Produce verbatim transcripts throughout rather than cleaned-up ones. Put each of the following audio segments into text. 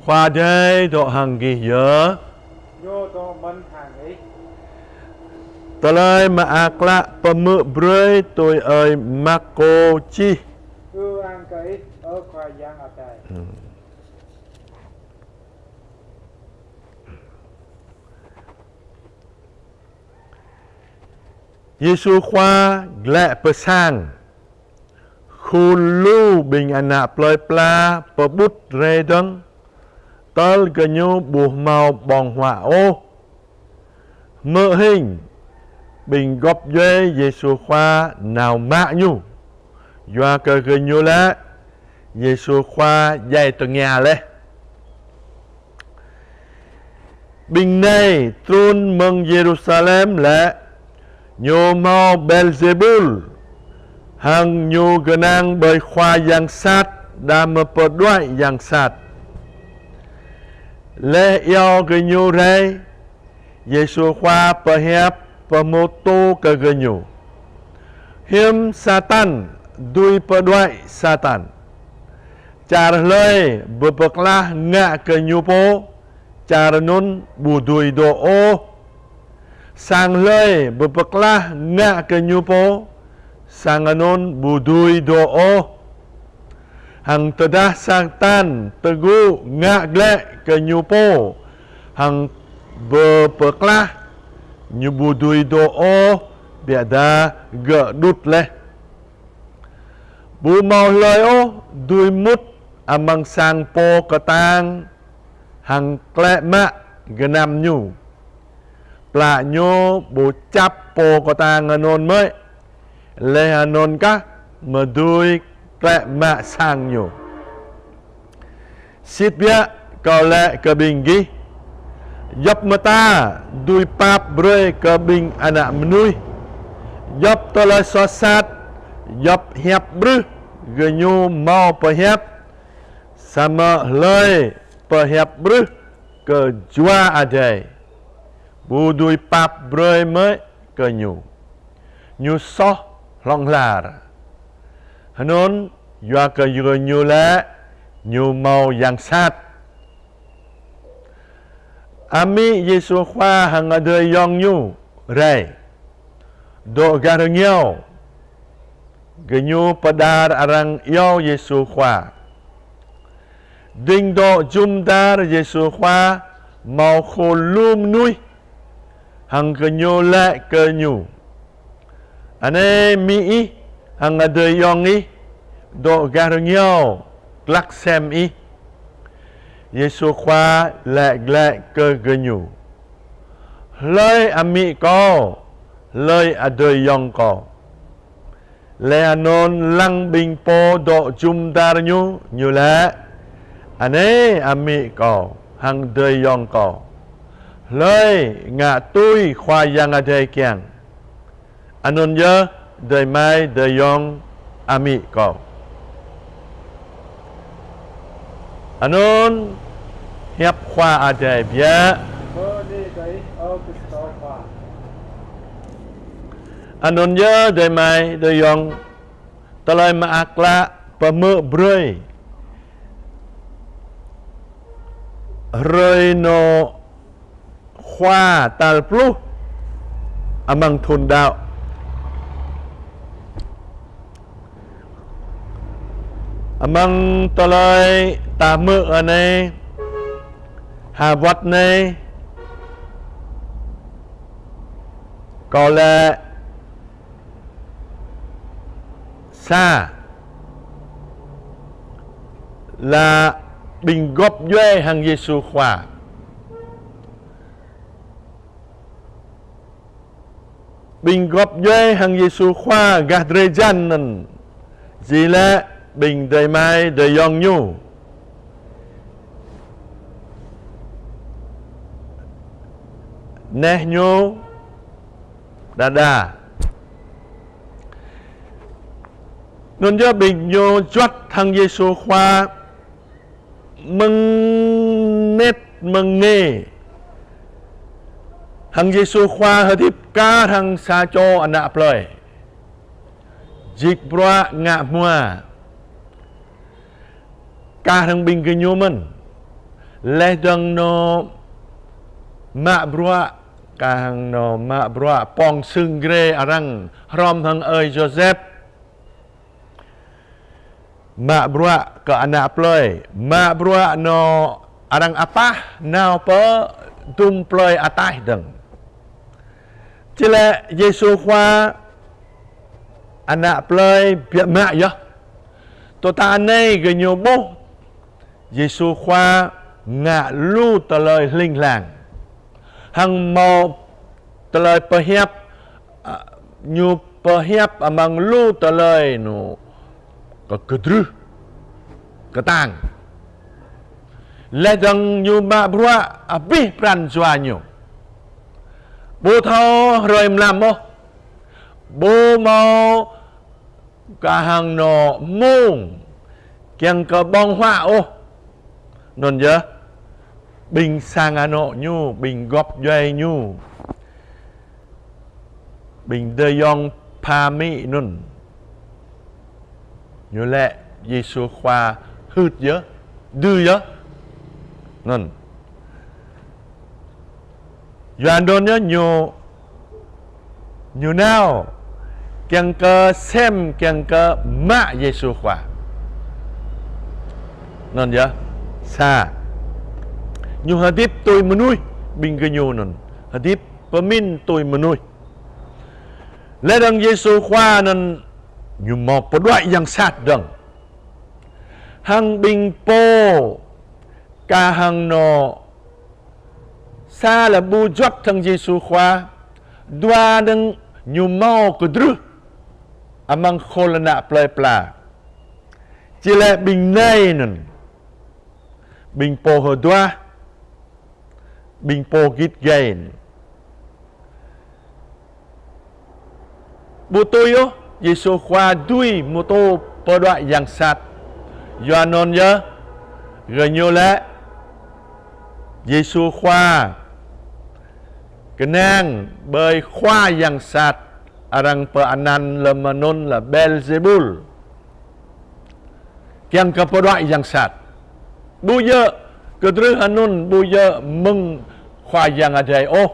Khua Adai dŏ hăng gih yơh. Ñu dŏ mơ̆n hăng ih. Tơlơi Mơak Klă pơhmư̆ brơi tui ơi Markô čih. Ư-ang kơ ih, ơ Khua Yang Adai. Yêsu Khua glaĭ pơ sang. Khul lu ƀing ană plơi pla pơƀut rai dơ̆ng, tơl gơñu ƀu hmâo ƀơ̆ng huă ôh. Hmư̆ hing, ƀing gŏp djuai Yêsu Khua nao mă Ñu, yua kơ gơñu laĭ: Yêsu Khua djai tơngia laih. Ƀing anai trŭn mơ̆ng Yêrusalem laĭ: Ñu hmâo Bêelzêbul, hăng ñu gơnang ƀơi khua yang sat đah mơ̆ pơđuaĭ yang sat. Laih iâu gơñu rai, Yêsu Khua pơhiăp pơhmutu kơ gơñu: Hiư̆m Satan dưi pơđuaĭ Satan? Čar hlơi pơpơklah ngă kơ ñu pô, čar anŭn ƀu dưi dŏ ôh. Sang hlơi pơpơklah ngă kơ ñu pô, sang anŭn ƀu dưi dŏ ôh. Hăng tơdah Satan tơgŭ ngă glaĭ kơ ñu pô hăng pơpơklah, ñu ƀu dưi dŏ ôh, biă dah gơ̆ đŭt laih. Ƀu hmâo hlơi ôh dưi mŭt amăng sang pô kơtang hăng klĕ mă gơnam ñu. Plă ñu ƀu čăp pô kơtang anŭn mơ̆i, laih anŭn kah mơ̆ dưi klĕ mă sang ñu. Sĭt biă Kâo laĭ kơ ƀing gih, djŏp mơta dưi pap brơi kơ ƀing ană mơnuih, djŏp tơlơi soh sat, djŏp hiăp ƀrưh gơñu hmâo pơhiăp, samơ̆ hlơi pơhiăp ƀrưh kơ Jua Adai, ƀu dưi pap brơi mơ̆i kơ ñu. Ñu soh hlŏng lar. Hơnŭn yua kơ gơñu laĭ ñu hmâo yang sat. Amĭ Yêsu Khua hăng adơi ayŏng Ñu rai. Dŏ gah rơngiao, gơñu pơđar arăng iâu Yêsu Khua. Ding dŏ jum dar Yêsu Khua hmâo khul lu mơnuih, hăng gơñu laĭ kơ Ñu: Anai amĭ ih hăng adơi ayŏng ih dŏ gah rơngiao glăk sem ih. Yêsu Khua laĭ glaĭ kơ gơñu: Hlơi amĭ Kâo, hlơi adơi ayŏng Kâo? Laih anŭn lăng ƀing pô dŏ jum dar Ñu, Ñu laĭ: Anai amĭ Kâo hăng adơi ayŏng Kâo. Hlơi ngă tui Khua Yang Adai kiăng, anŭn yơh adơi amai adơi ayŏng amĭ Kâo. Anŭn hiăp Khua Adai biă. Bơni kơ Ih, ơ Krist Khua. Anŭn yơh adơi amai adơi ayŏng, Tơlơi Mơak Klă pơhmư̆ brơi hrơi anŏ Khua tal pluh amăng thŭn đăo. Amăng tơlơi ta hmư̆ anai, ha wơ̆t anai, kâo laĭ sa, laĭ ƀing gŏp djuai hăng Yêsu Khua. Ƀing gŏp djuai hăng Yêsu Khua gah drơi jan anŭn, jing lĕ ƀing adơi amai adơi ayŏng Ñu, neh Ñu đơđa. Anŭn yơh ƀing ñu juăt hăng Yêsu Khua mơ̆ng anet mơ̆ng nge. Hăng Yêsu Khua hơdip kar hăng sa čô ană plơi, djik bruă ngă hmua, kar hăng ƀing gơñu mơ̆n. Laih dơ̆ng ñu mă bruă, kah hăng ñu mă bruă pŏng sưng grê arăng hrŏm hăng ơi Yôsep. Mă bruă kơ ană plơi, mă bruă ñu arăng apah nao pơ dum plơi ataih dơ̆ng. Či lĕ Yêsu Khua ană plơi biă mă yơh. Tơdah anai gơñu ƀuh Yêsu Khua ngă lu tơlơi hling hlang. Hăng hmâo tơlơi pơhiăp, a, ñu pơhiăp amăng lu tơlơi ñu kơ kơdrưh kơtang. Laih dơ̆ng ñu mă bruă abih pran jua ñu. Ƀu thâo hrơi mlam ôh. Ƀu hmâo kah hăng ñu mông kiăng kơ ƀơ̆ng huă ôh. Anŭn yơh, ƀing sang anŏ ñu, ƀing gŏp djuai ñu, ƀing adơi ayŏng pha amĭ anŭn, ñu laĭ Yêsu Khua hưt yơh, dưi yơh. Anŭn. Yua anŭn yơh ñu, ñu nao kiăng kơ sem, kiăng kơ mă Yêsu Khua. Anŭn yơh, sa. Ñu hơdip tui mơnuih, ƀing gơñu anŭn hơdip pơmĭn tui mơnuih. Laih dơ̆ng Yêsu Khua anŭn ñu hmâo pơđuaĭ yang sat dơ̆ng. Hăng ƀing pô kah hăng ñu sa lĕ ƀu juăt hăng Yêsu Khua, dua dơ̆ng ñu hmâo kơdrưh amăng khul ană plơi pla. Či lĕ ƀing nai anŭn, ƀing pô hơduah, ƀing pô git gai. Ƀu tui ôh Yêsu Khua dưi pơtô pơđuaĭ yang sat. Yua anŭn yơh, gơñu laĭ Yêsu Khua kơnang ƀơi khua yang sat arăng pơanăn lơm anŭn lĕ Bêlzêbul. Kiăng kơ pơđuaĭ yang sat. Ƀu djơ̆, kơdrưh anŭn ƀu djơ̆ mơ̆ng Khua Yang Adai ôh.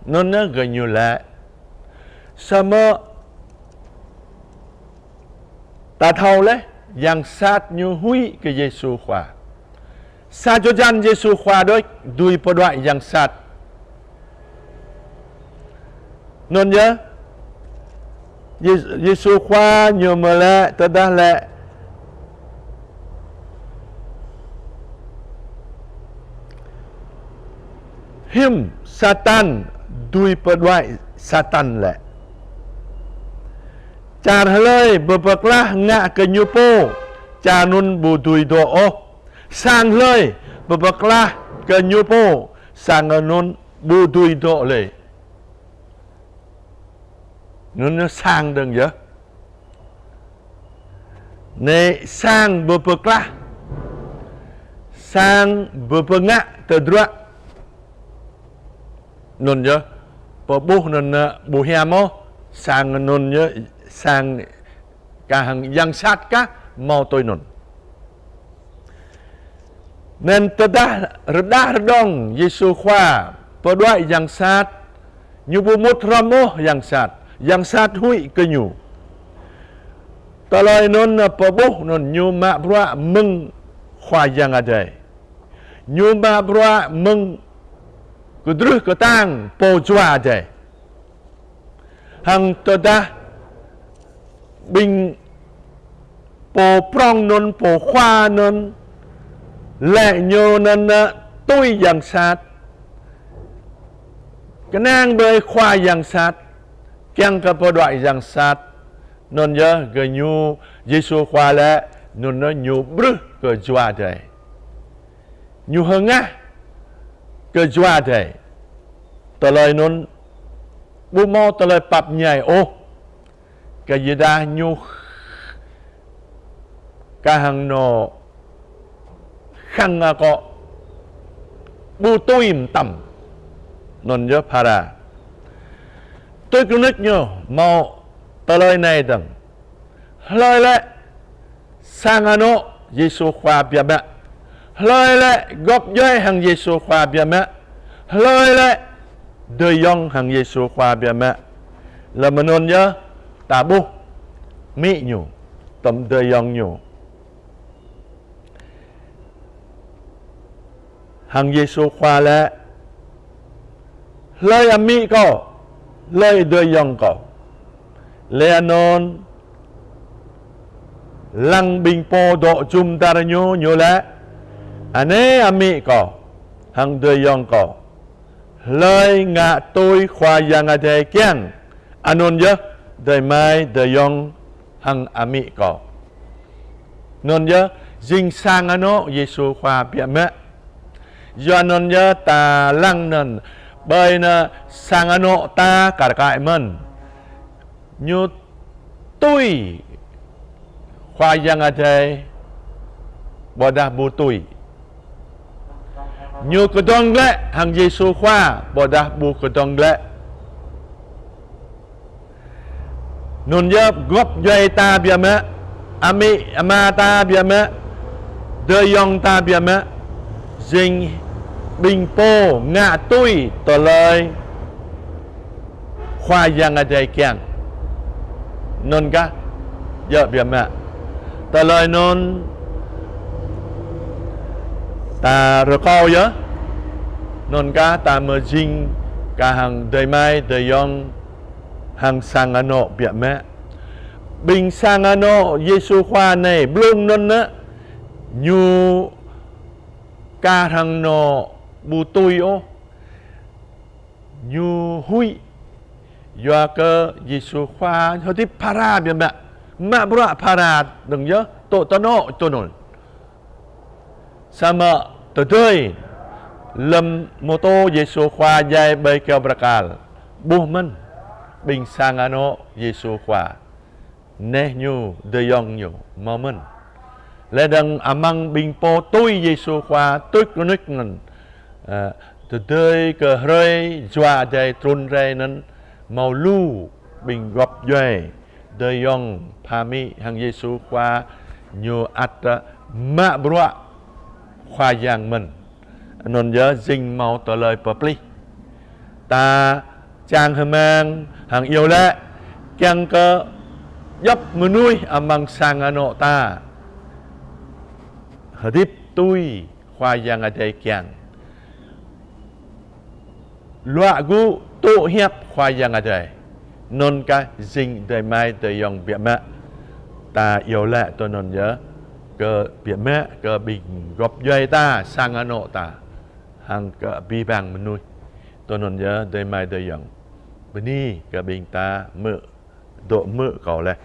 Anŭn yơh gơñu laĭ. Samơ̆ ta thâo laih, yang sat ñu huĭ kơ Yêsu Khua. Sa čô jăn Yêsu Khua đôč dưi pơđuaĭ yang sat. Anŭn yơh, Yê-, Yêsu Khua ñu mơ̆ laĭ, tơdah laĭ hiư̆m Satan dưi pơđuaĭ Satan lĕ? Čar hlơi pơpơklah ngă kơ ñu pô, čar anŭn ƀu dưi dŏ ôh. Sang hlơi pơpơklah kơ ñu pô, sang anŭn ƀu dưi dŏ lơi. Anŭn yơh sang dơ̆ng yơh. Anai sang pơpơklah, sang pơpơngă tơdruă. Anŭn yơh, pơƀuh anŭn ƀu hiam ôh, sang anŭn yơh, sang kah hăng yang sat kah hmâo tui anŭn. Anŭn tơdah rơđah rơđông Yêsu Khua pơđuaĭ yang sat, ñu ƀu mŭt hrŏm ôh yang sat, yang sat huĭ kơ ñu. Tơlơi anŭn pơƀuh anŭn ñu mă bruă mơ̆ng Khua Yang Adai. Ñu mă bruă mơ̆ng kơdrưh kơtang pô jua Adai. Hăng tơdah ƀing pô prŏng anŭn, pô khua anŭn, laĭ ñu anŭn tui yang sat, kơnang ƀơi khua yang sat, kiăng kơ pơđuaĭ yang sat. Anŭn yơh gơñu Yêsu Khua laĭ, anŭn ñu brưh kơ jua Adai. Ñu hơngah kơ jua Adai. Tơlơi anŭn ƀu hmâo tơlơi pap ñai ôh. Kơ yua dah ñu kah hăng ñu khăng akŏ ƀu tui mơtam. Anŭn yơh phara. Tui kơnŭk ñu hmâo tơlơi anai dơ̆ng. Hlơi lĕ sang anŏ Yêsu Khua biă mă. Hlơi lĕ gŏp djuai hăng Yêsu Khua biă mă? Hlơi lĕ adơi ayŏng hăng Yêsu Khua biă mă? Lơm anŭn yơh ta ƀuh amĭ ñu, tơm adơi ayŏng ñu. Hăng Yêsu Khua lĕ: Hlơi amĭ kâo, hlơi adơi ayŏng kâo? Laih anŭn lăng ƀing pô dŏ jum dar ñu, ñu lĕ: Anai amĭ kâo hăng adơi ayŏng kâo. Hlơi ngă tui Khua Yang Adai kiăng, anŭn yơh adơi amai adơi ayŏng hăng amĭ kâo. Anŭn yơh jing sang anŏ Yêsu Khua biă mă. Yua anŭn yơh ta lăng anŭn, ƀơi anŭn sang anŏ ta kar kaĭ mơ̆n, ñu tui Khua Yang Adai ƀôdah ƀu tui. Ñu kơdơ̆ng glaĭ hăng Yêsu Khua ƀôdah ƀu kơdơ̆ng glaĭ. Anŭn yơh gŏp djuai ta biă mă, amĭ ama ta biă mă, adơi ayŏng ta biă mă, jing ƀing pô ngă tui tơlơi Khua Yang Adai kiăng. Anŭn kah djơ̆ biă mă. Tơlơi anŭn ta rơkâo yơh. Anŭn kah ta mơ̆ jing kah hăng adơi amai adơi ayŏng hăng sang anŏ biă mă. Ƀing sang anŏ Yêsu Khua anai blung anŭn nă, ñu kah hăng anŏ ƀu tui ôh. Ñu huĭ. Yua kơ Yêsu Khua hơdip phara biă mă. Mă bruă phara dơ̆ng yơh, tŏ tơnŏ tui anŭn. Samơ̆ tơdơi lơm pơtô Yêsu Khua djai ƀơi kơyâo bơrơkal, ƀuh mơ̆n ƀing sang anŏ Yêsu Khua, neh ñu, adơi ayŏng ñu, hmâo mơ̆n. Laih dơ̆ng amăng ƀing pô tui Yêsu Khua tuč rơnuč anŭn, ơ, tơdơi kơ hrơi Jua Adai trŭn rai anŭn, hmâo lu ƀing gŏp djuai, adơi ayŏng, pha amĭ hăng Yêsu Khua ñu ăt, ơ, mă bruă Khua Yang mơ̆n. Anŭn yơh jing hmâo tơlơi pơplih. Ta čang hơmang hăng iâu laĭ, kiăng kơ djŏp mơnuih amăng sang anŏ ta hơdip tui Khua Yang Adai kiăng. Luă gŭ tŭ hiăp Khua Yang Adai. Anŭn kah jing adơi amai adơi ayŏng biă mă. Ta iâu laĭ tui anŭn yơh kơ biă mă kơ ƀing gŏp djuai ta, sang anŏ ta, hăng kơ abih bang mơnuih. Tui anŭn yơh adơi amai adơi ayŏng. Bơni kơ ƀing ta hmư̆, dŏ hmư̆ kâo laih.